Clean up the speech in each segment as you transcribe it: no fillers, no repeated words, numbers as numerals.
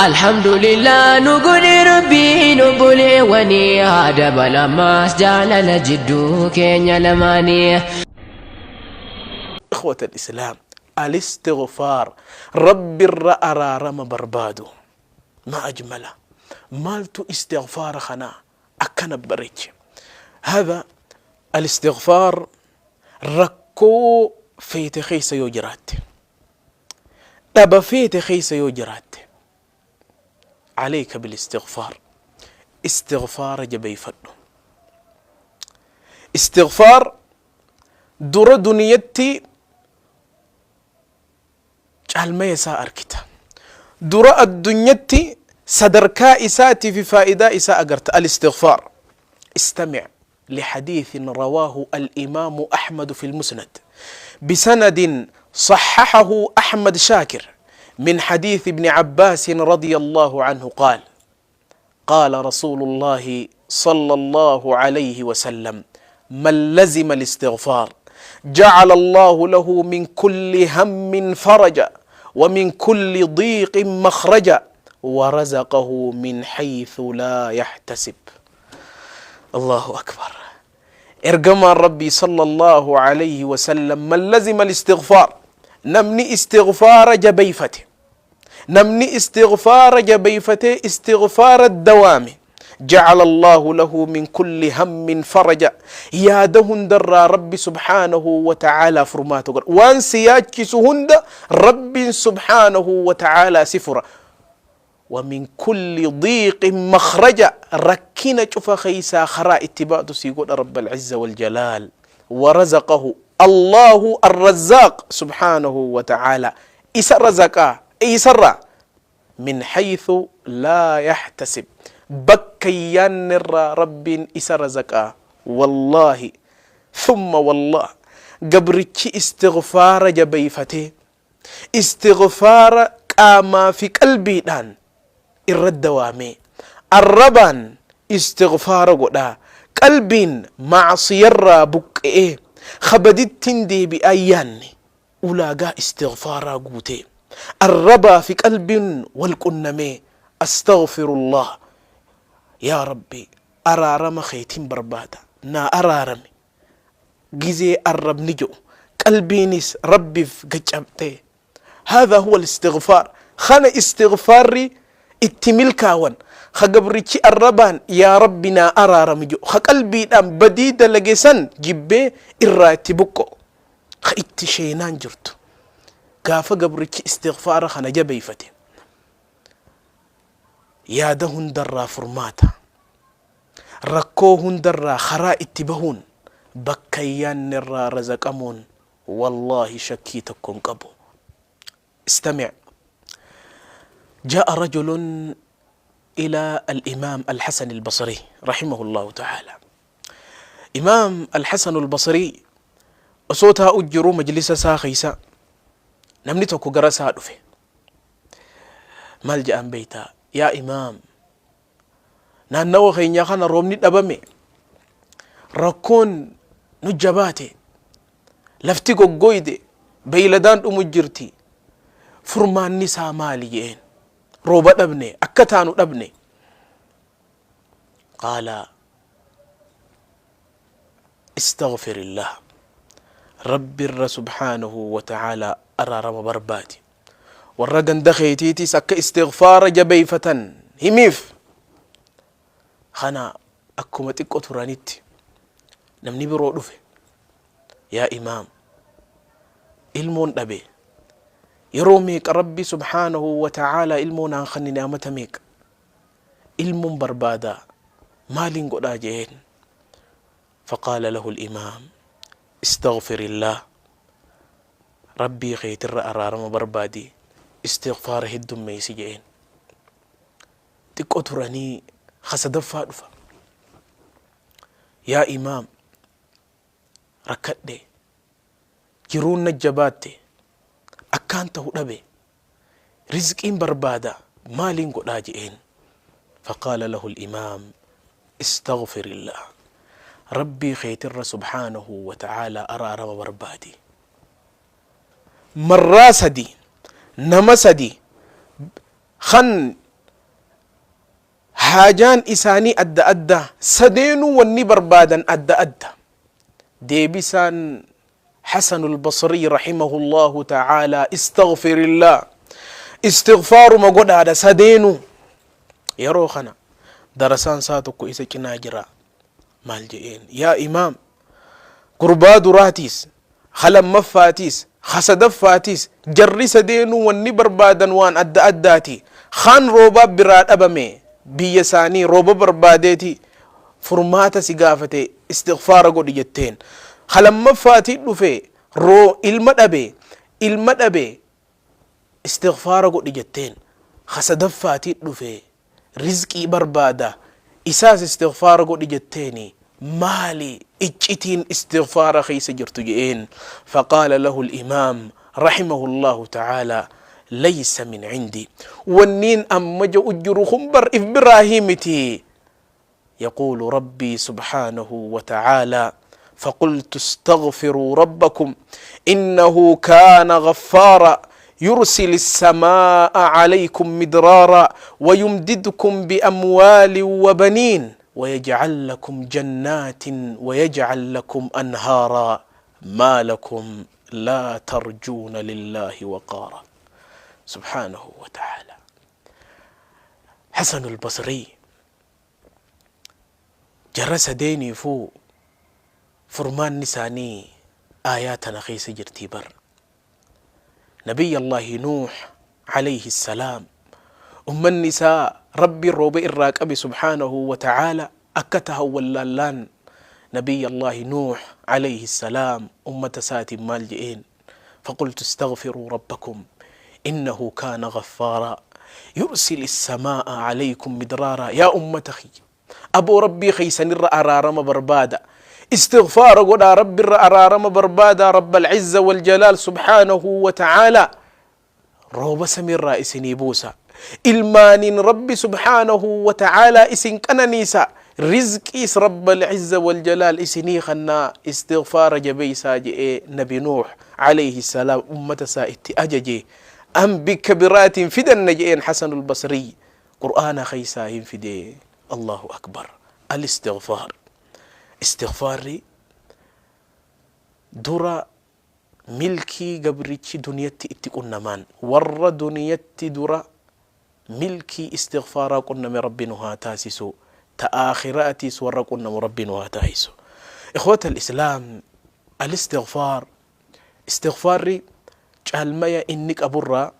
Alhamdulillah nu godhe Rabbiin obboleewwanii haa dabalamaas jaalala jidduu keenya lamaanii. إخوة الإسلام، الاستغفار، رب الرا أرارم بربادو، ما أجمله. مالتو استغفار خنا أكن بريج هذا الاستغفار. Rakkoo feete keessa yoo jiraatte, dhaba feete keessa yoo jiraatte، عليك بالاستغفار. Istighfaara jabeeyfadhu. Istighfaar dura duniyatti caalmaya isaa arkita, dura addunyatti sadarkaa isaatii fi faayidaa isaa agarta. الاستغفار، استمع لحديث رواه الإمام أحمد في المسند بسند صححه أحمد شاكر، من حديث ابن عباس رضي الله عنه قال: قال رسول الله صلى الله عليه وسلم: من لزم الاستغفار جعل الله له من كل هم فرجا ومن كل ضيق مخرجا ورزقه من حيث لا يحتسب. الله أكبر. Ergamaan Rabbii صلى الله عليه وسلم: من لزم الاستغفار، namni istighfaara jabeeyfate، namni istighfaara jabeeyfate، istighfaara dawaame، جعل الله له من كل هم فرجا. Yaada hundarraa Rabbi سبحانه وتعالى furmaata godha. Waan si yaachisu hunda Rabbiin سبحانه وتعالى si fura. ومن كل ضيق مخرجا، rakkina cufa keeysaa karaa itti baatu sii godha رب العزة والجلال. ورزقه الله الرزاق سبحانه وتعالى isa razaqaa isarra من حيث لا يحتسب، bakka yaannirraa Rabbiin isa razaqaa. والله ثم والله، gabrichi istighfaara jabeeyfatee, istighfaara qaamaa fi qalbiidhaan irra dawaamee, arrabaan istighfaara godhaa, qalbiin macsiyarraa buqqe'ee, kabadittiin deebi'aa yaanne, ulaagaa istighfaaraa guutee, arrabaa fi qalbiin wal qunnamee, أستغفر الله، yaa Rabbi, araarama keetiin barbaada, naa araarame, gizee arrabni jedhu, qalbiinis Rabbiif gaccabxee, هذا هو الاستغفار. Kana istighfaarri itti milkaawan, ka gabrichi arrabaan yaa Rabbi naa araarame jedhu, ka qalbiidhaan badii dalage san jibbee irraa itti buqqo, ka itti sheenaan jirtu. Gaafa gabrichi istighfaara kana jabeeyfate, yaada hundarraa furmaata, rakkoo hundarraa karaa itti bahuun, bakka yaanni irraa razaqamuun, wallaahi shakkii tokko hin qabu. استمع، جاء رجل إلى الإمام الحسن البصري رحمه الله تعالى. إمام الحسن البصري osoo taa'u jiruu majlisa isaa keeysa, namni tokko gara isaa dhufe. Maal jedhan beeytaa? Yaa imaam, naannawa keenya kana roobni dhabame, rakkoon nu jabaate, lafti goggoyde, beeyladaan dhumu jirti, furmaanni isaa maali jeen. Rooba dhabne, akka taanu dhabne. قال: استغفر الله، Rabbi irra سبحانه وتعالى araarama barbaadi. Warra ganda keetiitis akka istighfaara jabeeyfatan himiif. Kana akkuma xiqqo turanitti namni biroo dhufe. Yaa imaam, ilmoon dhabe. Yeroo meeqa Rabbi سبحانه وتعالى ilmoo naan kennine, amata meeqa ilmoon barbaadaa, maaliin godhaa jeen. فقال له الإمام: استغفر الله، Rabbii keetirra araarama barbaadi, istighfaara heddummeeysi jeen. Xiqqo turanii kasadaffaa dhufa. Yaa imaam, rakkadhe, jiruun na jabaatte, akkaan ta'u dhabe, rizqiin barbaada, maaliin godhaa je'een. فقال له الإمام: استغفر الله، Rabbii keetirra سبحانه وتعالى araarama barbaadi. Marraa sadi nama sadi kan Haajaan isaanii adda adda, sadeenuu wanni barbaadan adda adda. Deebisaan Hasanul Basrii rahimahullaahu ta'aalaa istaghfirillaah, istighfaaruma godhaadha sadeenuu. Yeroo kana darasaan isaa tokko isa cinaa jira. Maal je'een? Yaa imaam, gurbaa duraatiis, ka lammaffaatiis, ka sadaffaatiis jarri sadeenuu wanni barbaadan waan adda addaati. Kaan roobaa biraa dhabame, biyya isaanii rooba barbaadeeti furmaata si gaafate, istighfaara godhi jetteen. Ka lammaffaatii dhufe roo ilma dhabe, ilma dhabe, istighfaara godhi jetteen. Ka sadaffaatii dhufe rizqii barbaada, isaas istighfaara godhi jetteeni. Maali iccitiin istighfaara keessa jirtu je'een? Faqaala lahu al-imaam rahimahu llaahu ta'aalaa, laysa min cindi, wanniin amma je'u jiru kun bar if biraahii miti. Yaquulu rabbii subhaanahu wa ta'aalaa, faqultu istaghfiruu rabbakum innahu kaana ghaffaaraa yursili ssamaa'a calaykum midraaraa wayumdidkum biamwaalin wabaniin wayajcal lakum jannaatin wayajcal lakum anhaaraa maa lakum laa tarjuuna lillaahi waqaaraa. Subhaanahu wa ta'aalaa. Hasanul Basrii jara sadeeniifuu furmaanni isaanii aayaa tana keessa jirtii bar. Nabiyyallaahi Nuuh alayhi salaam ummanni isaa Rabbiin rooba irraa qabe subhaanahu wa ta'aala, akka tahan wallaallaan Nabiyyallaahi Nuuh alayhi salaam ummata isaatiin maal je'een? Faqultu istaghfiruu rabbakum innahu kaana ghaffaaraa yursil issamaa'a alaykum midraaraa. Yaa ummata kiyya, aboo Rabbii keessanirra araarama barbaada, istighfaara godhaa, Rabbirra araarama barbaada. Rabbal izza wal jalaal subhaanahu wa ta'aalaa rooba samiirraa isinii buusa, ilmaaniin Rabbi subhaanahu wa ta'aalaa isin qananiisa, rizqiis Rabbal izza wal jalaal isinii kannaa, istighfaara jabeeysaa je'ee Nabi Nuuh alayhi salaam ummata isaa itti ajaje. An bikka biraatiin fidanna je'een Hasanul Basriy, Qur'aana keeysaa hin fide. Allahu akbar. Al istighfaar, istighfaarri dura milkii gabrichi duniyatti itti qunnamaan. Warra duniyatti dura milkii istighfaaraa qunname Rabbi nu haa taasisu, ta aakhiraatiis warra qunnamu Rabbi nu haa taasisu. Ikhwata al-islaam, al-istighfaar, istighfaarri caalmaya inni qaburraa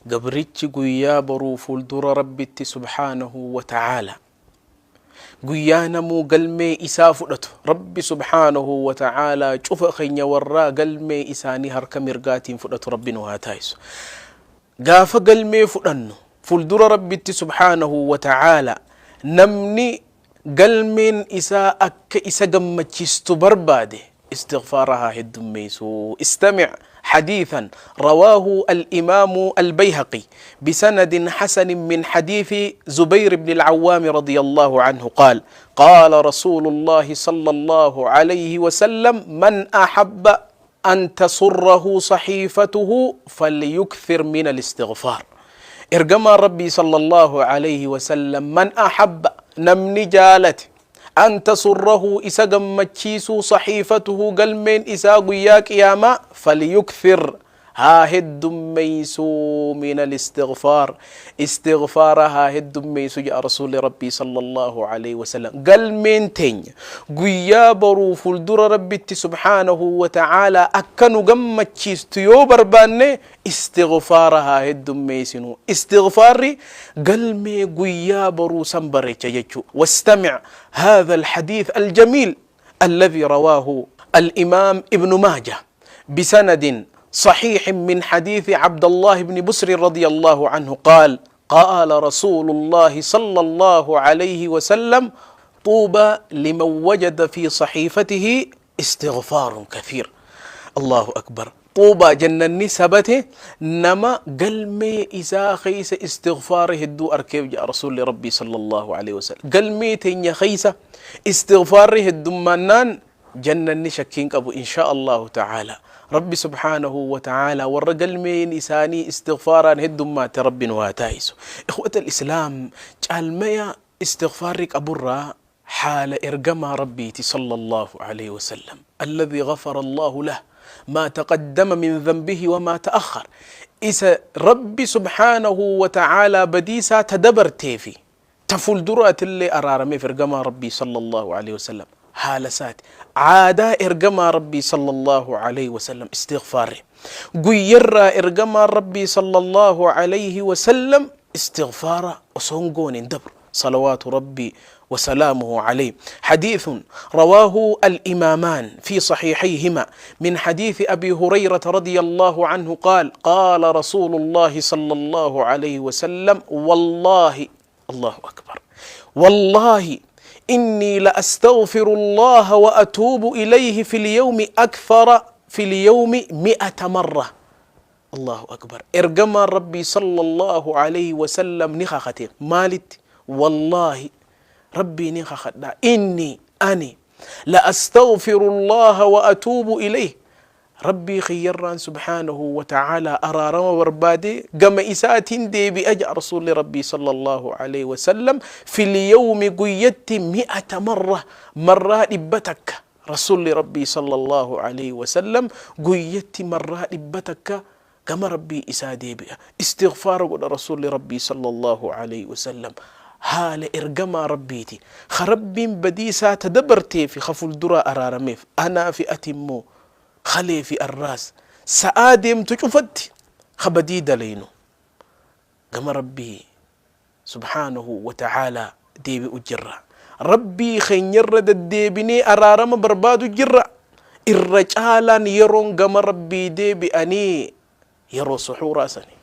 gabrichi guyyaa boruu fuuldura Rabbitti subhaanahu wa ta'aala, guyyaa namuu galmee isaa fudhatu, Rabbi subhaanahu wa ta'aalaa cufa keenya warraa galmee isaanii harka mirgaatiin fudhatu Rabbi nu haa taasisu. Gaafa galmee fudhannu fuuldura Rabbitti subhaanahu wa ta'aalaa namni galmeen isaa akka isa gammachiistu barbaade istighfaara haa heddummeessu. Istami' حديثا رواه الإمام البيهقي بسند حسن من حديث زبير بن العوام رضي الله عنه قال: قال رسول الله صلى الله عليه وسلم: من أحب أن تسره صحيفته فليكثر من الاستغفار. Ergamaan Rabbii sallallahu alayhi wasallam, man ahabba, namni jaalate, an tasurrahu, isa gammachiisuu, sahiifatuhu, galmeen isaa guyyaa qiyaamaa, falyukthir, haa heddummeeysuu, min alistighfaar, istighfaara haa heddummeeysu jedha Rasuulli Rabbii sallallahu alayhi wasallam. Galmeen teenya guyyaa boruu fuuldura Rabbitti subhaanahu wa ta'aalaa akka nu gammachiistu yoo barbaanne istighfaara haa heddummeeysinu. Istighfaarri galmee guyyaa boruu san bareecha jechuu. Wastami' haadha alhadiith aljamiil alladhi rawaahu al-imaam ibnu Maajah bisanadin صحيح من حديث عبد الله بن بسر رضي الله عنه قال: قال رسول الله صلى الله عليه وسلم: طوبى لمن وجد في صحيفته استغفار كثير. الله أكبر. طوبى jennanni sabate nama galmee isaa keessa istighfaara hedduu arkeef jedha Rasuulli Rabbii sallallahu alaihi wasallam. Galmee teenya keessa istighfaarri heddummaannaan jannanni shakkiin qabu insha Allahu ta'ala. Rabbi subhaanahu wa ta'ala warra galmeen isaanii istighfaaraan heddummaate Rabbi nu haa taasisu. Ikhwata islaam, caalmaya Istighfaarri qaburraa haala ergamaa Rabbiiti sallallaahu aleyhi wasallam, alladhii ghafara Allaahu lah maa taqaddama min dhanbihi wa maa ta'akhkhar, isa Rabbi subhaanahu wa ta'aalaa badii isaa ta dabartee fi ta fuulduraatillee araarameef. Ergamaa Rabbii sallallaahu aleyhi wasallam haala isaati, aadaa ergamaa Rabbii sallallaahu aleyhi wasallam. Istighfaarri guyyarraa ergamaan Rabbii sallallaahu aleyhi wasallam istighfaara osoo hin goone hin dabru, salawaatu Rabbii وسلامه عليه. حديث رواه الإمامان في صحيحيهما من حديث أبي هريرة رضي الله عنه قال: قال رسول الله صلى الله عليه وسلم: والله، الله أكبر، والله إني لأستغفر الله وأتوب إليه في اليوم أكثر في اليوم 100 مرة. الله أكبر. Ergamaan Rabbii sallallahu alayhi wasallam ni kakate. Maalitti? Wallaahi, Rabbii ni kakadha, inni ani la astaghfiru Allaha wa atuubu ilayh, Rabbii kiyyarraan subhaanahu wa ta'aalaa araarama barbaadee gama isaatiin deebi'a ja'a Rasuulli Rabbii sallallahu alayhi wasallam. Fil yawmi, guyyatti, mi'ata marra, marraa 100. Rasuulli Rabbii sallallahu alayhi wasallam guyyatti marraa 100 gama Rabbii isaa deebi'a, istighfaara godha Rasuulli Rabbii sallallahu alayhi wasallam. Haala ergamaa Rabbiiti ka Rabbiin badii isaa ta dabartee fi ka fuulduraa araarameef. Anaa fi ati immoo kalee fi arraas sa'aa deemtu cufatti ka badii dalaynu gama Rabbii subhaanahu wa ta'aalaa deebi'u jirra. Rabbii keenyarra deddeebinee araarama barbaadu jirra. Irra caalaan yeroon gama Rabbii deebi'anii yeroo suhuuraa sani.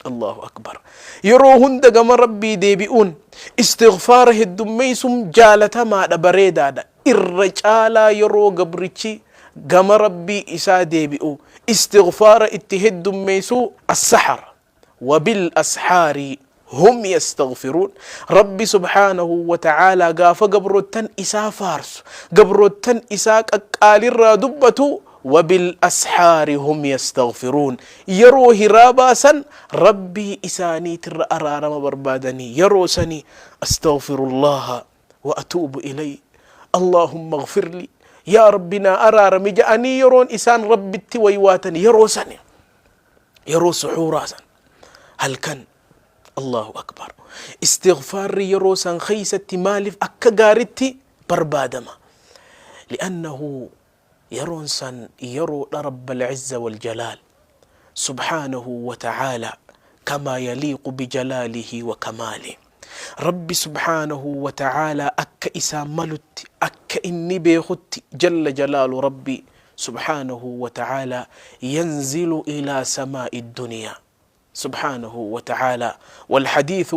Allahu akbar. Yeroo hunda gama Rabbii deebi'uun, istighfaara heddummeessuun jaalatamaadha, bareedaadha. Irra caalaa yeroo gabrichi gama Rabbii isaa deebi'u, istighfaara itti heddummeessu as-sahar. Wabil ashaari hum yastaghfiruun. Rabbi subhaanahu wa ta'aalaa gaafa gabroottan isaa faarsu, gabroottan isaa qaqqaalirraa dubbatu, wabil ashaari hum yastaghfiruun, yeroo hiraabaa san Rabbii isaaniitirra araarama barbaadanii, yeroo sanii astaghfirullaha wa atuubu ilay, Allahumma ighfirli, yaa Rabbi naa araarami ja'anii yeroon isaan Rabbitti waywaatan yeroo sani, yeroo suhuuraa san, halkan. Allahu akbar. Istighfaarri yeroo san keeysatti maaliif akka gaaritti barbaadama? Li'annahu yeroon san yeroodha Rabbal izza wal jalaal subhaanahu wa ta'aala kamaa yaliiqu bijalaalihi wa kamaalihi, Rabbi subhaanahu wa ta'aala akka isaa malutti, akka inni beekutti, jalla jalaalu, Rabbi subhaanahu wa ta'aala yanzilu ilaa samaa'i duniyaa سبحانه وتعالى. والحديث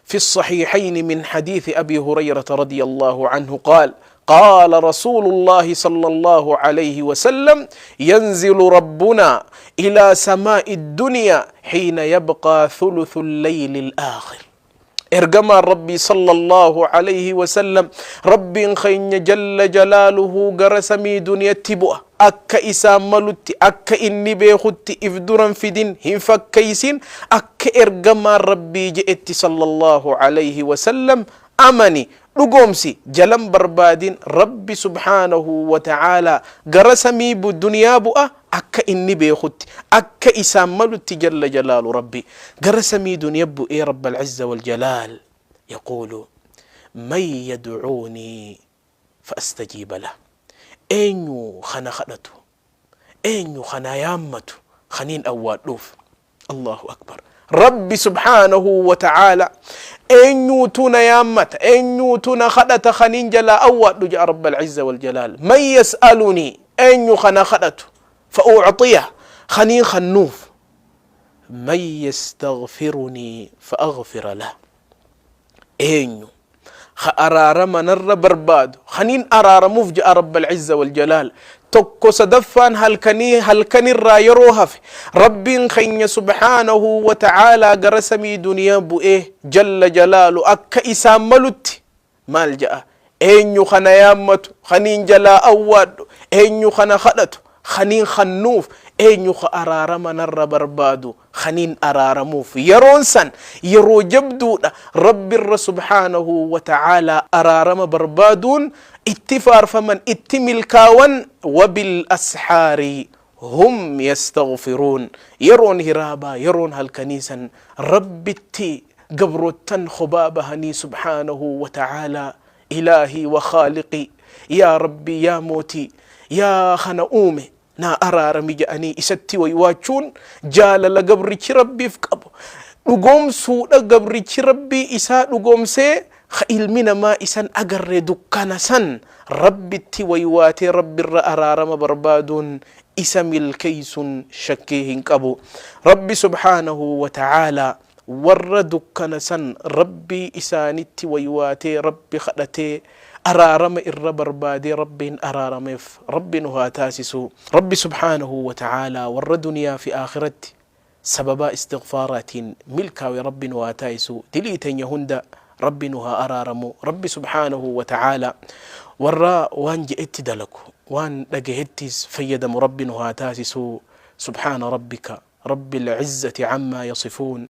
في الصحيحين من حديث أبي هريرة رضي الله عنه قال: قال رسول الله صلى الله عليه وسلم: ينزل ربنا إلى سماء الدنيا حين يبقى ثلث الليل الآخر. Ergamaan Rabbii sallallahu alayhi wasallam, Rabbiin keenya jalla jalaaluhu gara samii duniyatti bu'a, akka isaan malutti, akka inni beekutti, if duran fidin, hin fakkeeysin, akka ergamaan Rabbii je'etti sallallahu alayhi wasallam amani, dhugoomsi, jalan barbaadin. Rabbi subhaanahu wa ta'aalaa gara samii duniyaa bu'a, akka inni beekutti, akka isaan malutti, jalla jalaalu. Rabbi gara samii duniyaa bu'ee, Rabbal izza wal jalaal yaquulu: man yadcuunii fa astajiiba lah, eenyu kana kadhatu, eenyu kana yaammatu kaniin awwaadhuuf? Allahu akbar. Rabbi subhaanahu wa ta'aala eenyuutu na yaammata, eenyuutu na kadhata kaniin jalaa awwaadhu ja'a Rabbal izza wal jalaal. Man yas'alunii, eenyu kana kadhatu, fa u'xiya, kaniin kannuuf? Man yastaghfirunii fa aghfira lah, eenyu ka araarama narra barbaadu kaniin araaramuuf ja'a Rabbal izza wal jalaal. Tokko sadaffaan halkanii, halkanirraa yeroo hafe, Rabbiin keenya subhaanahu wa ta'aalaa gara samii duniyaa bu'ee, jalla jalaalu, akka isaan malutti maal ja'a? Eenyu kana yaammatu kaniin jalaa awwaadhu? Eenyu kana kadhatu kaniin kannuuf? Eenyu ka araarama narra barbaadu kaniin araaramuuf. Yeroon san yeroo jabduudha. Rabbirra subhaanahu wa ta'aalaa araarama barbaaduun itti faarfaman, itti milkaawan. Wabil ashaari hum yastaghfiruun. Yeroon hiraabaa, yeroon halkanii san Rabbitti gabroottan khobaa bahanii subhaanahu wa ta'aalaa ilaahii wa khaaliqii, yaa Rabbii, yaa mootii, yaa kana uume, naa araarami jedhanii isatti waywaachuun jaalala gabrichi Rabbiif qabu dhugoomsuudha. Gabrichi Rabbii isaa dhugoomsee ka ilmi namaa isan agarre dukkana san Rabbitti waywaatee Rabbirra araarama barbaaduun isa milkeeysun shakkii hin qabu. Rabbi subhaanahu wa ta'aalaa warra dukkana san Rabbii isaanitti waywaatee Rabbi kadhatee araarama irra barbaadee Rabbiin araarameef Rabbi nu haa taasisu. Rabbi subhaanahu wa ta'aalaa warra duniyaa fi aakhiratti sababaa istighfaaraatiin milkaawe Rabbi nu haa taasisu. Dilii teenya hunda Rabbi nu haa araaramu. Rabbi subhaanahu wa ta'aalaa warra waan je'etti dalagu, waan dhagahettis fayyadamu Rabbi nu haa taasisu. Subhaana rabbika rabbil izzati ammaa yasifuun.